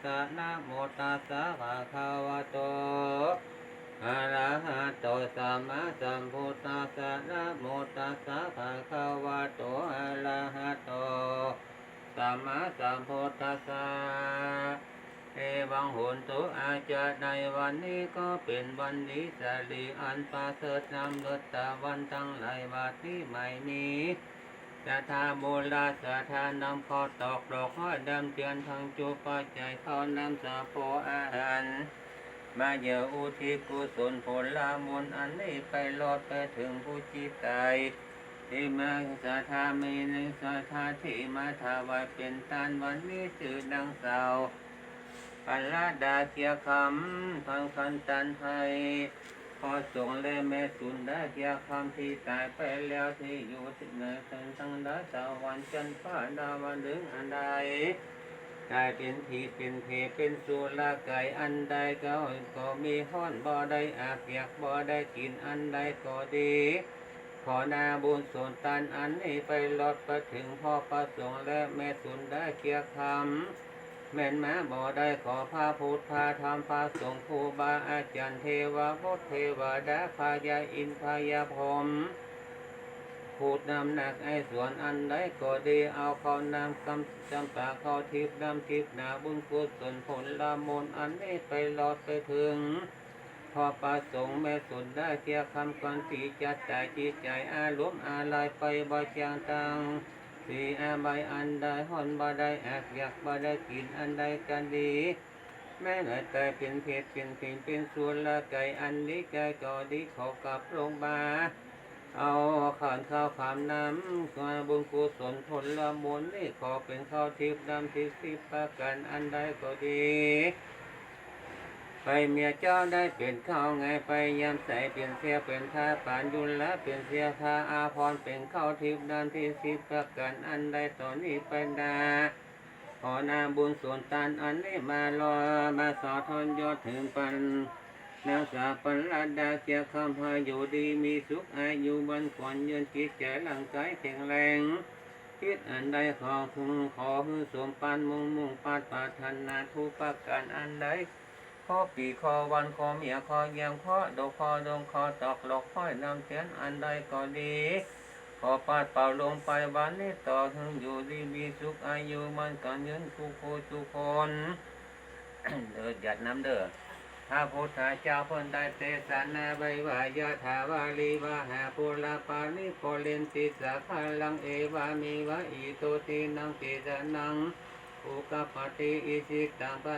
ສະ ນະໂມຕັດສະ ພະຄະວະໂຕ ອະລະຫະໂຕ ສຳມາສຳພຸດທັດສະ ນະໂມຕັດສະ ພະຄະວະໂຕ ອະລະຫະໂຕ ສຳມາສຳພຸດທັດສະ ເອວັງໂຫນຕຸ ອາຈານ ໃນວັນນີ້ກໍເປັນວັນດີສະຫຼີອັນປະເສີດ ນຳເລີດຕາວັນທັງຫຼາຍ ບັດນີ້ໃໝ່ມີ ສັດທາບູລາສັດທານຳເຂົ້າຕອກດອກໄມ້ ດຳທຽນທັງຈຸປັດໄຈ ເຂົ້ານ້ຳສາໂພອາຫານ ມາເຍອຸທິດກຸສົນຜົນລະບຸນອັນນີ້ ໄປລອດໄປເຖິງຜູ້ຈິດໃຈ ທີ່ມາສັດທາ ມີໜຶ່ງສັດທາທີ່ມາຖວາຍເປັນທານ ວັນນີ້ຊື່ນາງສາວ ພັນລະດາ ເກຍຄຳ ທາງຄັນຕັນໃຫ້ ພໍ່ສົງ ແລະ ແມ່ສຸນດາ ເກຍຄຳ ທີ່ຕາຍໄປແລ້ວ ທີ່ຢູ່ໃນເທິງທັງຫຼາຍສະຫວັນຈັນຟ້າ ດາວະດຶງອັນໃດ ກາຍເປັນຜີເປັນເພເປັນສຸລະກາຍອັນໃດ ກໍ ກໍມີຮ້ອນບໍ່ໄດ້ ອາກຢາກບໍ່ໄດ້ກິນອັນໃດກໍດີ ຂໍນາບຸນສົນທານອັນນີ້ ໄປລອດໄປເຖິງພໍ່ພະສົງ ແລະ ແມ່ສຸນດາ ເກຍຄຳ ແມ່ນມາບໍ່ໄດ້ ຂໍພະພຸດພະທຳພະສົງ ຄູບາອາຈານ ເທວະບຸດເທວະດາ ພະຍາອິນພະຍາພົມ ພູດນ້ຳໜາກໄອສວນອັນໃດກໍດີ ເອົາເຂົ້ານ້ຳກຳຈຳປາ ເຂົ້າທິບນ້ຳທິບ ນາບຸນກຸສົນຜົນລະບຸນອັນນີ້ ໄປລອດໄປເຖິງ ພໍ່ພະສົງ ແມ່ສຸນດາ ເກຍຄຳ ກ່ອນທີ່ຈະຕາຍ ຈິດໃຈອາລົມອາລາຍໄປບໍ່ຈາງຕ່າງ ສີອາບາຍອັນໃດ ຮ້ອນບໍ່ໄດ້ ອາກຢາກບໍ່ໄດ້ກິນອັນໃດກໍດີ ແມ້ແຕ່ເປັນເພດເປັນຜີເປັນສຸລະກາຍອັນດີກາຍກໍດີ ຂໍກັບລົງມາ ເອົາຂັນເຂົ້າຂາມນ້ຳ ບຸນກຸສົນຜົນລະບຸນນີ້ ຂໍເປັນເຂົ້າທິບນ້ຳທິບສິບປະການອັນໃດກໍດີ ໄປເມຍເຈົ້າໄດ້ເປັນເຂົ້າໄງ ໄປຍາມໃສເປັນເສຍເປັນທາ ປານຍຸລາເປັນເສຍທາ ອາພອນເປັນເຂົ້າທິບນ້ຳທິບສິບປະການອັນໃດ ຕໍ່ນີ້ໄປໜ້າ ຂໍນາບຸນສົນທານອັນນີ້ ມາລໍມາສອດທອນຍອດເຖິງປັນ ນາງສາວ ປັນລະດາ ເກຍຄຳ ໃຫ້ຢູ່ດີມີສຸກ ອາຍຸໝັ້ນຂວັນຍືນ ຈິດໃຈຮ່າງກາຍແຂງແຮງ ຄິດອັນໃດຂໍ ຂໍໃຫ້ສົມປານມຸ່ງ ມຸ່ງປາດປາດຖະໜາທຸກປະການອັນໃດ ຂໍປີຂໍວັນ ຂໍເມຍຂໍຍາມ ຂໍດົກຂໍດົງ ຂໍຕອກດອກໄມ້ນ້ຳທຽນອັນໃດກໍດີ ຂໍປາດເປົ່າລົງໄປວັນນີ້ ຕໍ່ໃຫ້ຢູ່ດີມີສຸກ ອາຍຸໝັ້ນຂວັນຍືນທຸກຜູ້ທຸກຄົນ ເດີ ຢາດນຳເດີ ພະພຸດທະເຈົ້າເພິ່ນໄດ້ເທສະນາໄວ້ວ່າ ຍະຖາວາຣິວະຫາປູລະປານີ ປູເຣນຕິສາຄາລັງ ເອວະເມວະ ອິໂຕທິນັງ ເປຕານັງ ອຸກະປະຕິ ອິຊິຕັງ